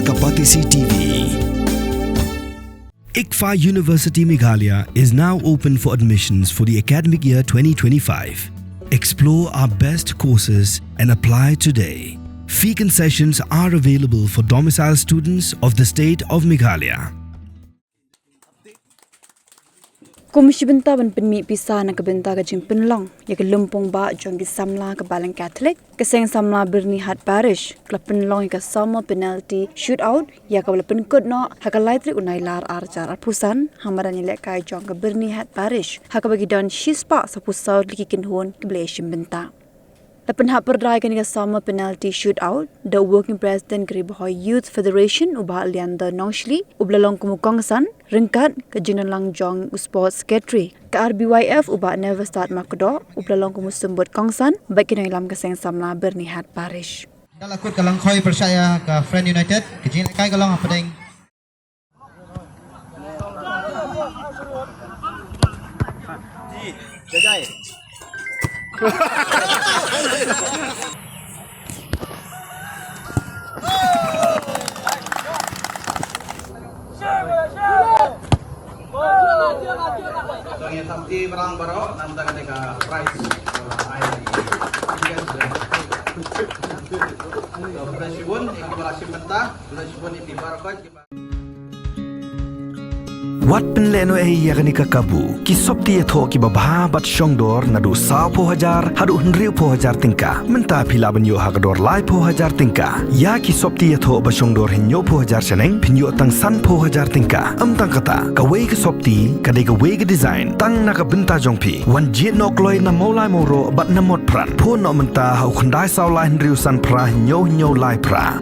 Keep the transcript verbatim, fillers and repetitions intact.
Kapatisi T V. ICFAI University Meghalaya is now open for admissions for the academic year twenty twenty-five. Explore our best courses and apply today. Fee concessions are available for domicile students of the state of Meghalaya. Kum shi bynta ban pynmih pisa na ka bynta ka jingpynlong ïa ka lympung bah jong ki samla ka Balang Catholic, ka Seng Samla Byrnihat Parish ka la pynlong ïa ka Summer Penalty Shootout ïa kaba la pynkut noh ha ka lai tarik u Nailar ar hajar arphew san ha madan ïalehkai jong ka Byrnihat Parish, ha kaba ki don shispah saphew saw tylli ki kynhun kiba la ïashim bynta. La pynhap pyrda ïa kane ka Summer Penalty Shootout da u Working President ka Ri Bhoi Youth Federation u Bah Leander Nongshli, uba la long kum u kongsan ryngkat ka jingdonlang jong u Sports Secretary ka R B Y F u Bah Neverstad Makdoh, uba la long kum u symbud kongsan bad ki nongïalam ka Seng Samla Byrnihat Parish. Ka la kut ka lyngkhoi pyrshah ïa ka Friend United, ka jingïalehkai ka long hapdeng Tang ïa safety barang baroh, nangta ka dei ka prize. Ai. Khublei shibun, ïa kiba la shim bynta, khublei shibun ïa phi baroh. Wat pynlehnohei ïa kane ka kabu. Ki sopti ïathoh kiba bha bad shongdor naduh sawphew hajar haduh hynriewphew hajar tyngka. Mynta phi lah ban ïoh ha ka dor laiphew hajar tyngka. Ïa ki sopti ïathoh ba shongdor hynñiewphew hajar shaneng phin ïoh tang sanphew hajar tyngka. Ym tang kata, kawei ka sopti ka dei kawei ka design tang na ka bynta jong phi. Wan jied noh kloi na Mawlai Mawroh bad na Motphran. Phone noh mynta ha u khyndai saw lai hynriew san phra hynñiew hynñiew lai phra.